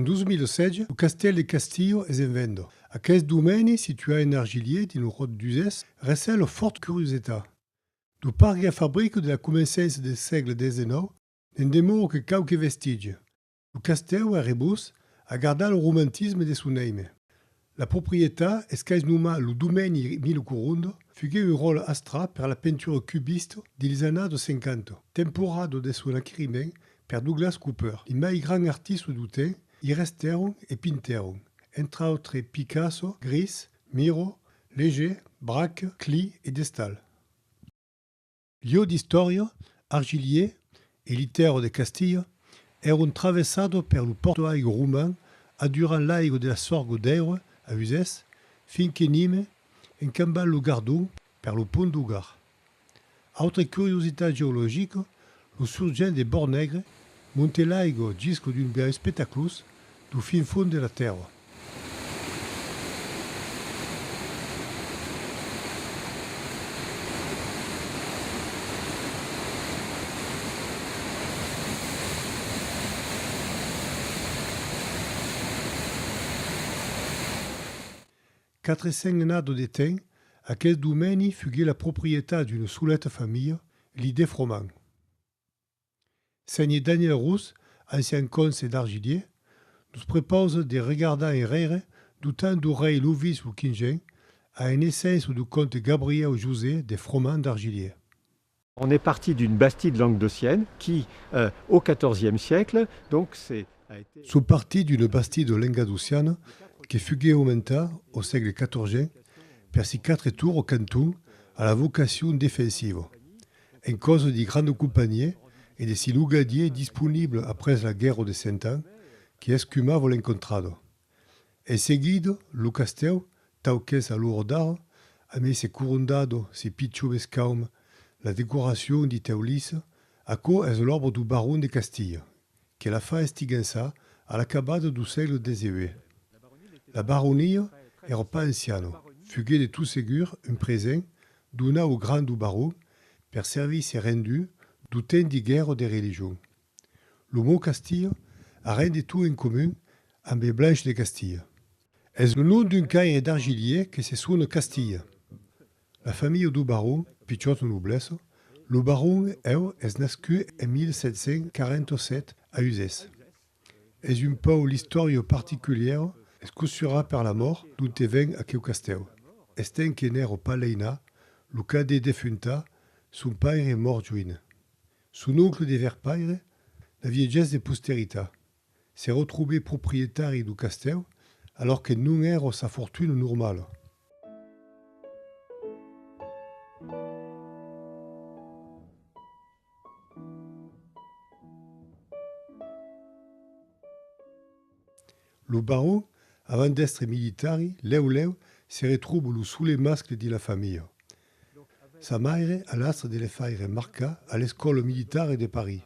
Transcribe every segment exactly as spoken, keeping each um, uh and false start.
En dos mila setze, lo castèl de Castilha es en venda. Aqueste domeni, situat en Argilièr, dins lo Ròde d'Usès, recèla fòrta curiositat. Dau pargue a fabrica de la començança del sègle dètz-e-nòu, ne'n demòra que quauques vestitges. Lo castèu, a rebors, a gardat lo romantisme de son èime. La proprietat es qu'es nomat lo domeni Mila Coronda, fuguèt un ròtle astrat per la pentura cubista dins las annadas cinquanta, temporada de son aqueriment per Douglas Cooper. Li mai grands artistas dau temps i restèron e pintèron, entre autres Picasso, Gris, Miro, Léger, Braque, Klee e Destals. Lieu d'istòria, Argilièr e li tèrras de Castilha èron travessadas per lo pòrta-aiga roman adurant l'aiga de la Sòrga d'Èire a Usès, fin que Nimes, en cambant lo Gardon per lo pont dau Gard. Autra curiositat geologica, lo surgent de Bòrd Negre monta l'aiga jusca d'un biais espectaclós dau fin fons de la tèrra. Quatre cents annadas de temps, aqueste domeni fuguèt la proprietat d'una soleta familha, li de Froman. Sénher Daniel Rousse, ancian cònse d'Argilièr, nos prepausa de regardar enrèire dau temps dau rei Lovis lo quinzen a la naissença dau comte Gabrièu José de Froman d'Argilièr. On est parti d'une bastide languedocienne qui, euh, au quatorzième siècle, donc c'est, a été... Son partits d'una bastida lengadociana que fuguèt aumentada au sègle quatorzen per si quatre torres o cantons a la vocacion defensiva, en causa di grandas companhias e de si logadiers disponibles après la guèrra de Cent Ans que escumava l'encontrada. En seguida, lo castèu, tau qu'es a l'ora d'ara, amé se corondadas, si pichons escaumes, la decoracion di teulissa, aquò es l'òbra dau baron de Castilha, que la fa estigançar a l'acabada dau sègle dètz-e-uech. La baronia èra pas anciana, fuguèt de tot segur un present donat au grand dau baron per servicis rendus dau temps di guèrra de religion. Lo mot Castilha a ren de tot en comun ambe Blanche de Castilha. Es lo nom d'un caire d'Argilièr que se sona Castilha. La familha dau baron, pichòta noblessa, lo baron, eu, es nascut en mila sèt cents quaranta-sèt a Usès. Es un pauc l'istòria particulièra escossura per la mòrt d'onte ven aqueu castèu. Estent que n'èra pas l'ainat, lo cadet defuntat, son paire mòrt joine. Son oncle de vèr-paire n'aviá ges de posteritat. Se retrobèt proprietari dau castèu, alòrs que non èra sa fortuna normala. Lo baron, avant d'èstre militari, lèu lèu se retròba lo solet mascle dins la familha. Sa maire a l'astre de le faire marcar a l'escòla militara de París.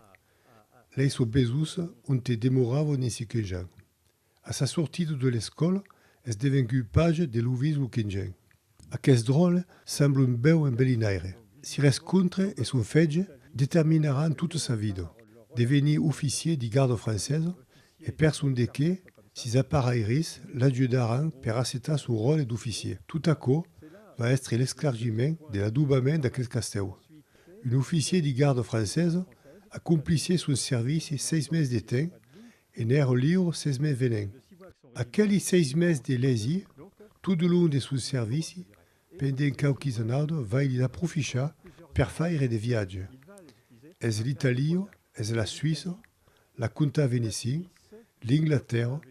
Lei son besossa onte demorava dins si quinze ans. A sa sortida de l'escòla, es devengut page de Lovis lo quinzen. Aqueste dròlle sembla un bèu embelinaire. Si rescontre e son fetge determinaràn tota sa vida, devenir oficièr di garda francesa e per son de qué, sis aparairis l'ajudaràn per acceptar son ròtle d'oficièr. Tot aquò va èstre l'esclargiment de l'adobament d'aqueste castèu. Un oficièr di garda francesa acomplissiá son servici sièis mes de temps e n'èra liure sièis mes venent. Aqueli sièis mes de lesi, tot de long de son servici, pendent quauquis annadas, vai li d'aprofichar per faire de viatges. Es l'Italia, es la Suïssa, la Comtat Venecin, l'Inglatèrra,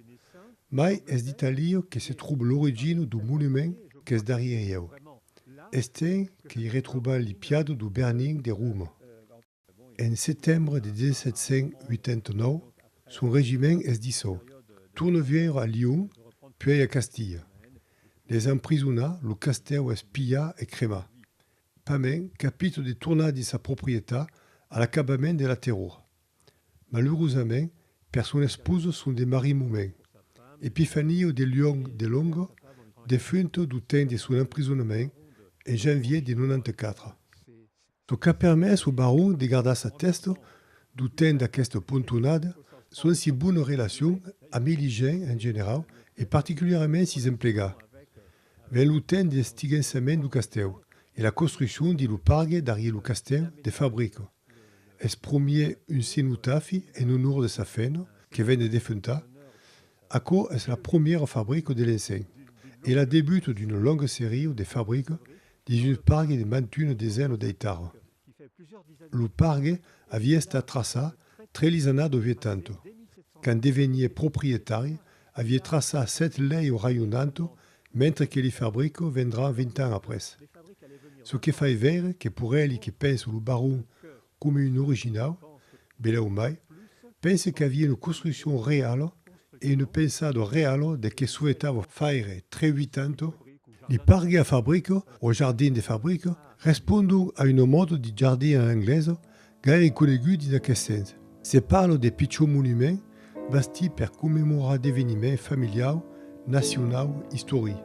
mai es d'Italia que se tròba l'origina dau monument qu'es darrier ieu. Estent que i retrobam li piadas dau Bernin de Roma. En setembre de disset cents uitanta-nòu, son regiment es dissòu. Torna viure a Lion, puèi a Castilha. L'es emprisonat, lo castèu es pilhat e cremat. Pasmens, capita de tornar dins sa proprietat a l'acabament de la Terror. Malurosament, per son esposa son de marrís moments. Epifania de Lion de Longa, defunta dau temps de son emprisonament en janvièr de nonanta-quatre. Çò qu'a permés au baron de gardar sa tèsta dau temps d'aquesta pontonada son si bonas relacions amé li gents en generau e particulièrament sis emplegats. Ven lo temps d'estigançament deu castèu e la construccion dins lo pargue darrier lo castèu de Fabrica. Es promier un cenotafi en onor de sa femna, que ven de defuntar. Aquò es la promiera Fabrica de l'ensems e la debuta d'una longa seria de Fabricas dins un pargue de mantuna desena d'ectaras. Lo pargue aviá estat traçat tre lis annadas vuetanta, quand deveniá proprietari, aviá traçat sèt lèias raionantas, mentre que li Fabricas vendràn vint ans après. Çò que fai veire que, per eli que pensa lo baron coma un originau, belèu mai, pensa qu'aviá una construccion reala e una pensada reala de que sovetava faire tre vuetanta. Li pargues a Fabrica, o jardin de Fabrica, respondon a una mòda de jardin a l'anglesa, gaire conegut dins aquel sens. Se parla de pichons monuments bastits per commemorar d'eveniments familiaus, nacionaus, istorics.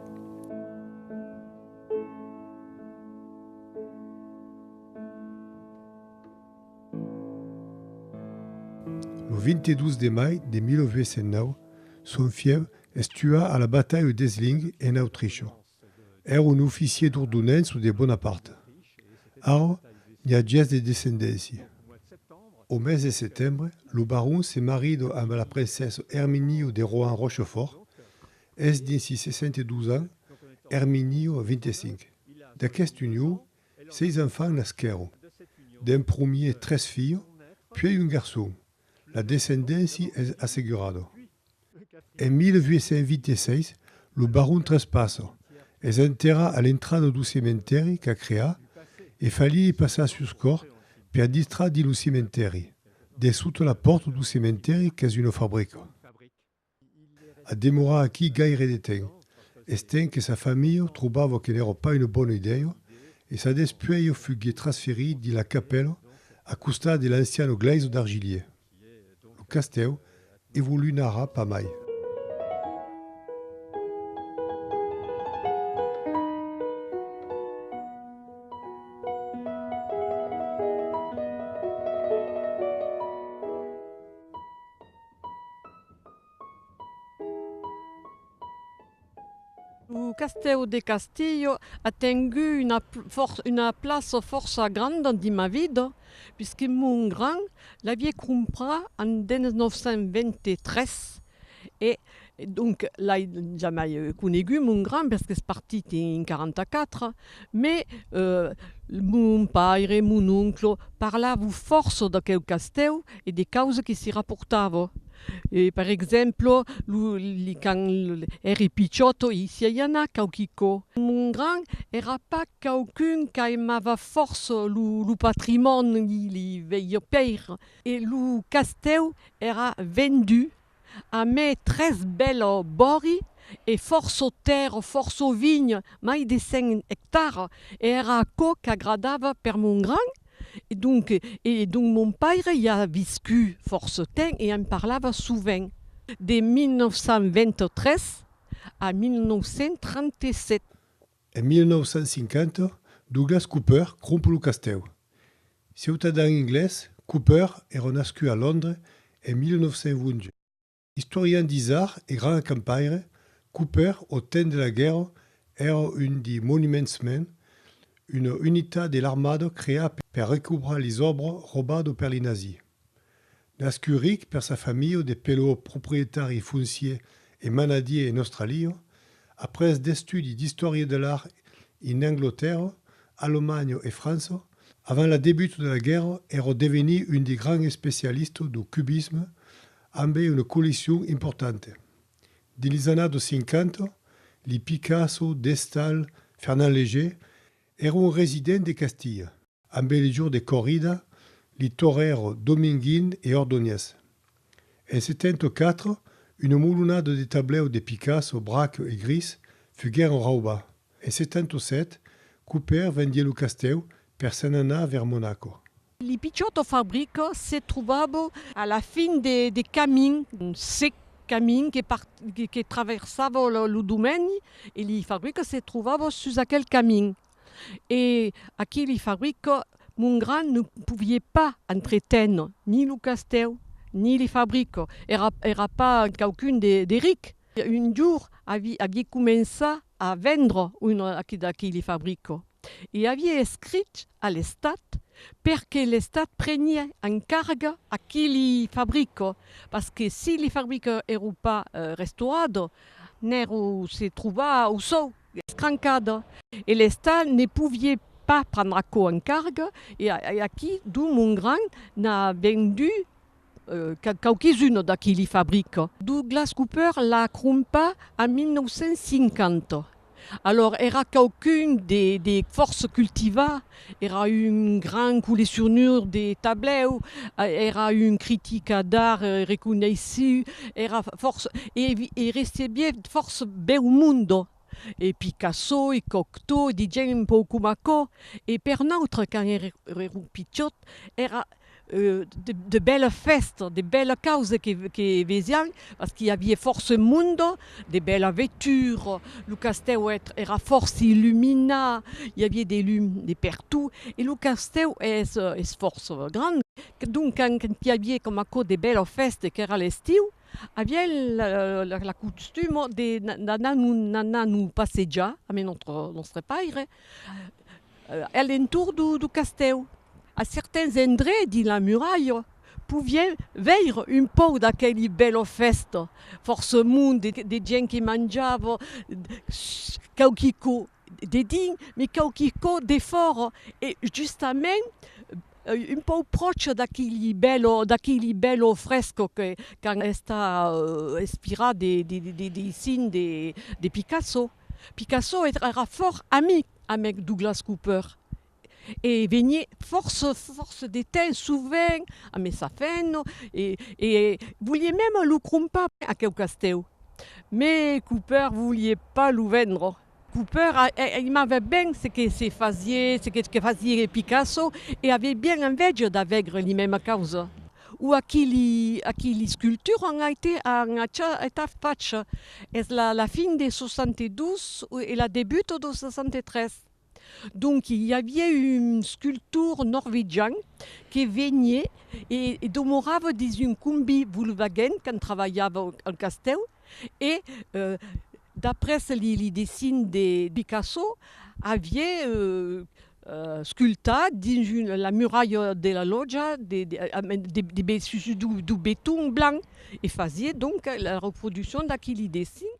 Lo vint-e-dos de mai de mila vuech cents nòu, son fieu es tuat a la batalha d'Essling en Autricha. Èra un oficier d'ordonança de Bonaparte. Ara, n'i a ges de descendéncia. Au mes de setembre, lo baron se marida amb la princessa Herminia de Rohan-Rochefort. Es dins sis seissanta dos ans, Herminia vint-e-cinc. D'aquesta union, seis enfants nasquèron. D'en promier, tres filhas, puèi un garçon. La descendéncia es assegurada. En mila vuech cents vint-e-seis, lo baron trespassa, es enterrat a l'entrada deu cementèri qu'a creat e faliá passar sus còr per dintrar dins lo cementèri, dessota la pòrta deu cementèri qu'es una fabrica. A demorat aquí gaire de temps, estent que sa familha trobava que n'èra pas una bona idèia e sa despuèlha fuguèt transferit dins la capèla a costat de l'anciana glèisa d'Argilier. Lo castèu evoluarà pas mai. Lo castèu de Castilha a tengut una pl-, for-, una plaça fòrça granda dins ma vida, puisque mon grand l'aviá cromprat en dètz-nòu cents vint-e-tres e, e donc, l'ai jamai, eh, conegut, mon grand, perque es partit en quaranta-quatre, mais, eh, mon paire, mon oncle, parlavan fòrça d'aquel castèu e de causas que s'i raportavan. E, per exemple, lo, li, quand l-, èri pichòta, i siái anat quauqui còps. Mon grand èra pas quauqu'un qu'aimava fòrça lo, lo patrimòni, li, li vesiá pèira. E lo castèu èra vendut, amé tres bèlas bòrias e fòrça tèrra, fòrça vinha, mai de cent ectaras, e èra aquò qu'agradava per mon grand, e donc, e donc mon paire i a viscut fòrça temps e en parlava sovent, de mila nòu cents vint-e-tres a mila nòu cents trenta-sèt. En mila nòu cents cinquanta, Douglas Cooper crompa lo castèu. Ciutadan anglés, Cooper èra nascut a Londres en mila nòu cents onze. Istorian dins art e grand acampaire, Cooper, au temps de la guèrra, èra un di Monumentsmen, una unitat de l'armada creada per recobrar lis òbras robadas per li nazis. Nascut ric per sa familha de pelòu proprietari foncier e manadier en Austràlia, après d'estudis d'istòria de l'art en Anglatèrra, Alemanha e França, avant la debuta de la guèrra, èra devenut un di grands especialistas deu cubisme, ambe una colleccion importanta. Dins lis annadas cinquanta, li Picasso, Destals, Fernand Léger èran residents de Castilha, ambe li jorns de corrida, li Torero, Dominguin e Ordonez. En setanta quatre, una molonada de tablèus de Picasso, Braque e Gris fuguèron raubats. En setanta sèt, Cooper vendiá lo castèu per se n'anar vers Monaco. Li pichòta fabrica se trobava a la fin de, de camin, un sec camin que part-, que, que traversava lo, lo domeni, e li fabrica se trobava sus aquel camin. E aquí li fabrica, mon grand ne poviá pas entreténer ni lo castèu, Ni li fabrica, èra, èra pas quauqu'un de, de ric. Un jorn avi-, aviá començat a vendre una d'aqu-, d'aqueli fabrica. E aviá escrit a l'Estat per que l'Estat preniá en carga aqueli fabrica, parce que si li fabrica èran pas, eh, restauradas, n'èran, se trobava au sòu, escrancadas. E l'Estat ne poviá pas prendre aquò en carga, e a-, e aquí, Dou Mongrand n'a vendut eh, quau-, quauquas-unas d'aqueli fabrica. Douglas Cooper l'a crompat en mila nòu cents cinquanta. Alòrs, èra quauqu'un de, de fòrça cultivat, èra un grand colleccionur de tablèus, eh, èra un critic d'art, eh, reconeissut, èra fòrça, e vi-, e recebiá fòrça bèu monde. E Picasso, e Cocteau, de gents un pauc coma aquò. E per nautres, quand èra-, èram pichòts, èra, eh, de, de bèlas fèstas, de bèlas causas que, que vesiam, parce qu'i aviá fòrça monde, de bèlas veituras, lo castèu èt-, èra fòrça illuminat, i aviá de lum de pertot, e lo castèu es, es fòrça grand. Donc, quand, quand i aviá coma aquò de bèlas fèstas, qu'èra l'estiu, aviam la, la, la costuma de, d'anar nos, d'anar nos passejar amb nòstre, nòstre paire, eh, a l'entorn dau, dau castèu. A certains endrechs dins la muralha, poviam veire un pauc d'aqueli bèlas fèstas, fòrça monde, de, de gents que manjavan, quauqui còps dedins, mai quauqui còps defòra, e justament, eh, un pauc pròche d'aqueli bèlas, d'aqueli bèlas frescas que, qu'an estat, eh, inspirats de, de, de, de, de dessins de, de Picasso. Picasso èra, èra fòrt amic amb Douglas Cooper. E veniá fòrça, fòrça de temps, sovent, amb sa femna, e, e voliá mème lo crompar, aqueu castèu. Mai Cooper voliá pas lo vendre. Cooper a-, a-, aimava ben ce que se fasiá, ce que, que fasiá Picasso, e aviá ben enveja d'aveire li mèmas causas. O aqueli, aqueli esculturas an été, an acha-, estat fachas. Es la, la fin de soixante-douze e la debuta de soixante-treize. Donc, i aviá un escultor norvegian que veniá e, e demorava dins un combi Volkswagen quand trabalhava al, al castèu e, eh, d'après li, li dessins de Picasso, aviá, eh, eh, escultat dins un, la muralha de la lòtja de, de, de, de, de, sus dau, dau beton blanc e fasiá donc la reproduccion d'aqueli dessins.